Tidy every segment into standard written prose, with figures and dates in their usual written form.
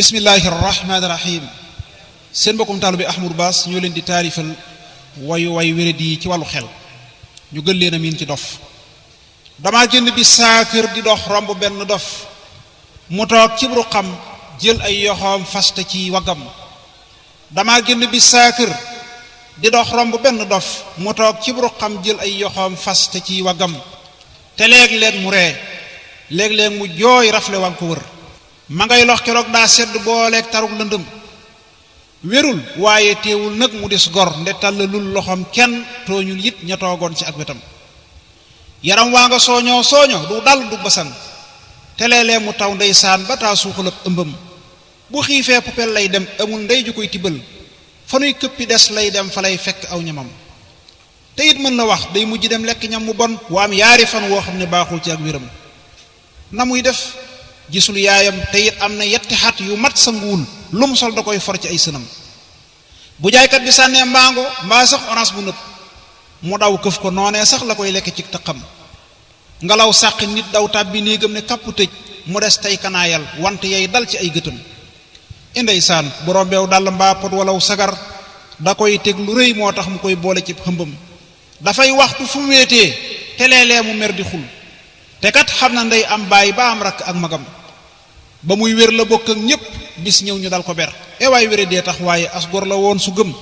bismillahir rahmanir rahim seen mbokkum taalu bi Ahmadou Bass ñoo leen di taarifal way wéradi ci wàllu xel ñu gën leen a miin ci dof. dama génn bi saa kër di dox romb benn dof mu toog ci ruqam jël ay yoxoom faste ci waggam. dama génn bi saa kër di dox romb benn dof mu toog ci ruqam jël ay yoxoom faste ci waggam. te léeg-léeg mu ree léeg-léeg mu jooy rafle wan ko wër. ma ngay lox keroog daa sedd booleeg tarug lëndëm wérul waaye teewul nag mu des gor nde tàllalul loxoom kenn tooñul it ña toogoon ci ak wetam. yaram waa nga sooñoo du dal du basan te léeg-léeg mu taw ndeysaan ba taa suuxalab ëmbam. bu xiifee popel lay dem amul ndey ju koy tibbal fa nuy këppi des lay dem fa lay fekk aw ñamam. te it mën na wax day mujj dem lekk ñam mu bon waa am yaari fan woo xam ne baaxul ci ak wéram. na muy def gisul yaayam te it am na yetti xat yu mat sa nguul lum sol da koy for ci ay sënam. bu jaaykat bi sànnee mbaango mbaa sax orange bu nëpp mu daw këf ko noonee sax la koy lekk ci taqam. ngelaw sàq nit daw tàbbi néegam ne kàpp tëj mu des tey kanaayal wante yay dal ci ay gëtam. indeysaan bu rombeew dal mbaa pot walaw sagar da koy teg lu rëy moo tax mu koy boole ci xëmbam. dafay waxtu fu wéetee te léeg-léeg mu mer di xul te kat xam na ndey am baay ba am rakk ak magam. ba muy wér la bokk ak ñépp bis ñëw ñu dal ko ber waay wére dee tax waaye as gor la woon su gëm.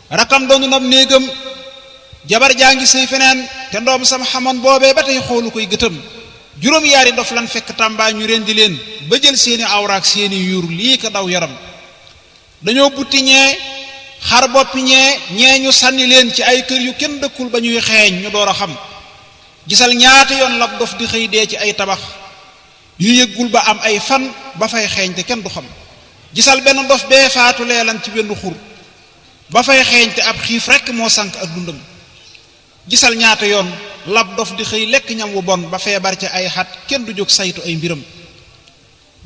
rakam doonu nab néegam jabar jaa ngi sëy feneen te ndoom sama xaman boobee ba tey xoolu koy gëtëm. juróom yaari dof lan fekk tàmbaa ñu rendi leen ba jël seeni awraak seeni yuur lii ko daw yaram. dañoo butti ñee xar boppi ñee ñu sànni leen ci ay kër yu kenn dëkkul ba ñuy xeeñ ñu door a xam. gisal ñaata yoon lab dof di xëy dee ci ay tabax yu yëggul ba am ay fan ba fay xeeñ te kenn du xam. gisal benn dof bee faatu leelan ci benn xur ba fay xeeñ te ab xiif rekk moo sànk ak dundam. gisal ñaata yoon lab dof di xëy lekk ñam wu bon ba feebar ca ay xat kenn du jóg saytu ay mbiram.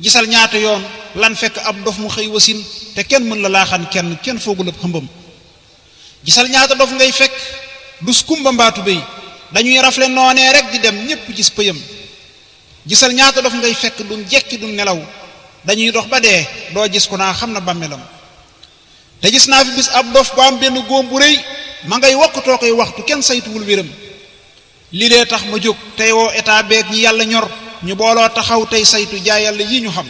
gisal ñaata yoon lan fekk ab dof mu xëy wasin te kenn mën la laaxan kenn foogul ab xëmbam. gisal ñaata dof ngay fekk dus kumba mbaatu béy dañuy rafle noonee rek di dem ñépp gis pëyam. gisal ñaata dof ngay fekk duñ jekki duñ nelaw dañuy dox ba dee doo gis ko naa xam na bàmmeelam. te gis naa fi bis ab dof bu am benn góom bu rëy ma ngay wokkatoo koy waxtu kenn saytuwul wéram. li dee tax ma jóg tey woo état beeg ñi yàlla ñor ñu booloo taxaw tey saytu jaay yàlla yi ñu xam.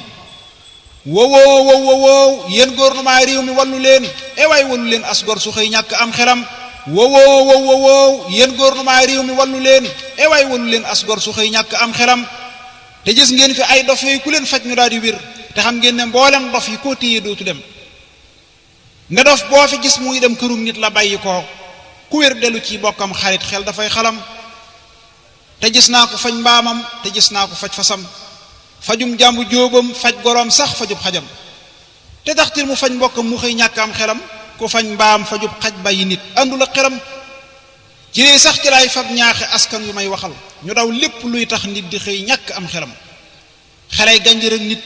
wowoo yéen gouvernement réew mi wallu leen waay wallu leen as gor su xëy ñàkk am xelam. wowoo yéen gouvernement réew mi wallu leen waay wallu leen as gor su xëy ñàkk am xelam. te gis ngeen fi ay dof yooyu ku leen faj ñu daal di wér te xam ngeen ne mboolem dof yi koo téye dootu dem. nde dof boo fi gis muy dem kërum nit la bàyyi ko ku wér dellu ci bokkam xarit xel dafay xalam. te gis naa ko faj mbaamam te gis naa ko faj fasam fajum jàmbu jóobam faj goroom sax fajub xajam. te taxtir mu faj mbokkam mu xëy ñàkk am xelam ku faj mbaam fajub xaj bàyyi nit àndul ak xelam. ci lii sax ci laay fab ñaaxe askan yu may waxal ñu daw lépp luy tax nit di xëy ñàkk am xelam. xelay gànjër ak nit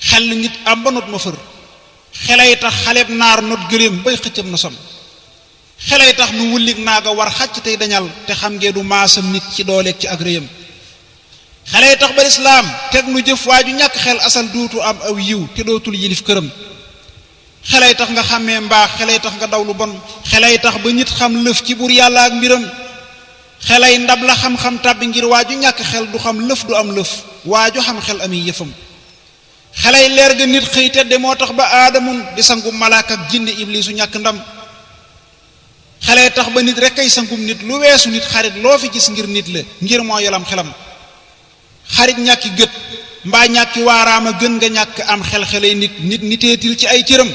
xel nit am ba not ma fër xelay tax xaleb naar not gëléem bay xëccam na som. xelay tax nu wullik naaga war xàcc tey dañal te xam ngee du maasam nit ci dooleeg ci ak réyam. xelay tax ba lislaam teg nu jëf waa ju ñàkk xel asal dootu am aw yiw te dootul yilif këram. xelay tax nga xàmmee mbaax xelay tax nga daw lu bon xelay tax ba nit xam lëf ci buur yàlla ak mbiram. xelay ndab la xam-xam tàbbi ngir waa ju ñàkk xel du xam lëf du am lëf waa ju xam xel ami yëfam. xelay leer ga nit xëy tedde moo tax ba aadamun di sangu malaaka ak jinne iblisu ñàkk ndam. xelay tax ba nit rek ay sangum nit lu weesu nit xarit loo fi gis ngir nit la ngir moo yolam xelam. xarit ñàkki gët mbaa ñàkki waaraama gën nga ñàkk am xel-xelay nit niteetil ci ay cëram.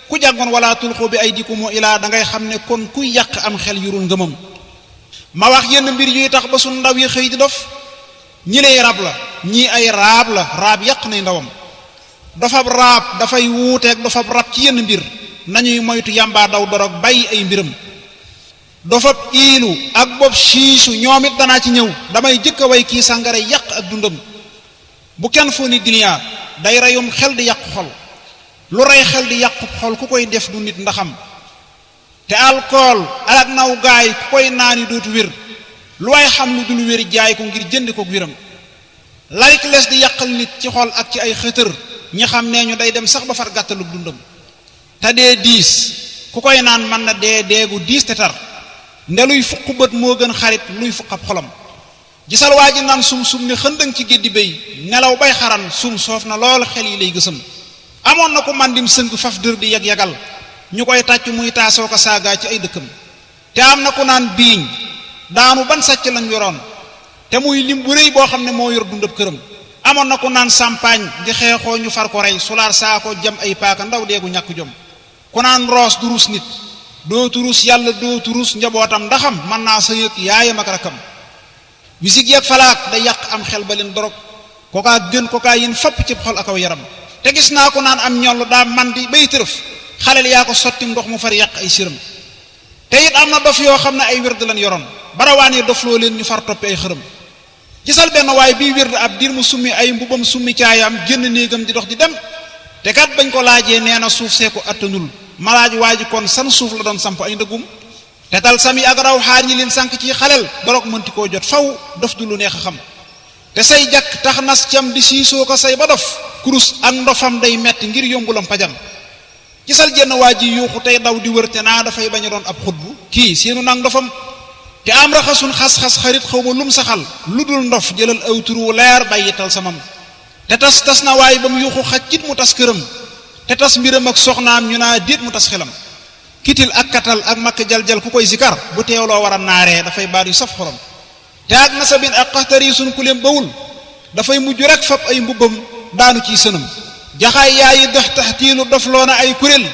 ku jàngoon wala tulxu bi ay dikumu ilaa da ngay xam ne kon kuy yàq am xel yurul ngëmam. ma wax yenn mbir yuy tax ba suñ ndaw yi xëy di dof ñi lay rab la ñii ay raab la raab yàq nay ndawam. dofab raab dafay wuuteeg dofab rab ci yenn mbir nañuy moytu yàmbaa daw dorog bàyyi ay mbiram. dofab iilu ak bopp siisu ñoom it danaa ci ñëw damay jëkk a way kii sàngara yàq ak dundam. bu kenn foo ni duniyaa day reyum xel di yàqu xol lu rey xel di yàqu xol ku koy def du nit ndaxam. te alcool alak naw gaay ku koy naani dootu wér lu waay xam lu dul wér jaay ko ngir jënd ko wéram. larik les di yàqal nit ci xol ak ci ay xëtër ñi xam nee ñu day dem sax ba far gàttalug dundam te dee diis ku koy naan mën na dee deegu diis te tar ndeluy fuq bët moo gën xarit luy fuq ab xolam gisal waa ji naan sum ne xëndëng ci géddi béy nelaw bay xaran sum soof na lool xel yi lay gësam amoon na ko mandim sëng faf dër di yag-yagal ñu koy tàcc muy taasoo ko saagaa ci ay dëkkam te am na ku naan biiñ daanu ban sàcc lañ yoroon te muy lim bu rëy boo xam ne moo yor dundab këram amoon na ku naan sampaañ di xeexoo ñu far ko rey sulaar saa ko jam ay paaka ndaw deegu ñàkk jom ku naan roos du rus nit dootu rus yàlla dootu rus njabootam ndaxam mën naa sa yëg yaayam ak rakam misig yeeg falaak day yàq am xel ba leen dorog kokaa gën kokaa yin fapp ci xol ak aw yaram te gis naa ko naan am ñoll daa mandi bay tërëf xaleel yaa ko sotti ndox mu far yàq ay siram te it am na dof yoo xam ne ay wird lañ yoroon barawaan yi dofloo leen ñu far toppi ay xërëm gisal benn waaye bii wird ab diir mu summi ay mbubam summi caayam génn néegam di dox di dem te kat bañ ko laajee nee na suuf see ko attanul malaaj waa ji kon san suuf la doon samp ay ndëggum te tal sami ak raw xaar ñi leen sànq ci xalel dorog mënti koo jot faw dof du lu neex a xam te say jakk tax nas cam di siisoo ko say ba dof kurus ak ndofam day metti ngir yombulam pajam gisal jenn waa ji yuuxu tey daw di wër te naa dafay bañ a doon ab xutbu kii seenu nag ndofam te am raxasun xas-xas xarit xaw ma lum saxal lu dul ndof jëlal aw turu leer bàyyital samam te tas na waay ba mu yuuxu xaccit mu tas këram te tas mbiram ak soxnaam ñu naa déet mu tas xelam kitil ak katal ak makk jal-jal ku koy zikar bu teewloo war a naaree dafay baat yu saf xorom te ak nasabin ak xaxtari sun ku leen bawul dafay mujj rek fab ay mbubbam daanu ciy sënam jaxaay yaayi dox taxtiilu dofloo na ay kuréel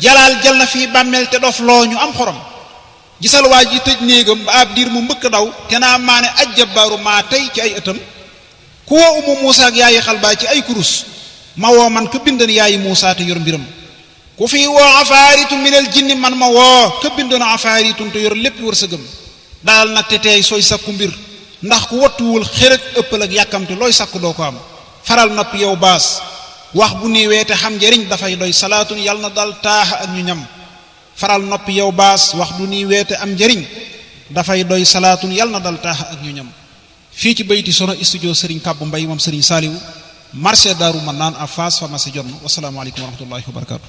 jalaal jal na fii bàmmeel te dofloo ñu am xorom gisal waa ji tëj néegam ba ab diir mu mbëkk daw te naa maane ajjabaaru maa tey ci ay ëttam ku woo umu Muusa ak yaayi xalbaa ci ay kurus ma woo man ka bindan yaayi Muusa te yor mbiram ku fi woo afaaritu minal jinni man ma woo ka bindan afaaritun te yor lépp wërsëgam daal nag te tey sooy sakku mbir ndax ku wattuwul xërëg ëppal ak yàkkamte looy sakku doo ko am faral noppi yow baas wax bu niwee te xam njëriñ dafay doy salaatun yàlla na dal taaxa ak ñu ñam faral noppi yow baas wax du niwee te am njëriñ dafay doy salaatun yàlla na dal taaxa ak ñu ñam fii ci bayti sono studio Serigne Kabou Mbaye moom Serigne Saliou marché Daaru Manaan en face pharmacie Jonn wasalaamaaleykum wa rahmatullahi wa barakatu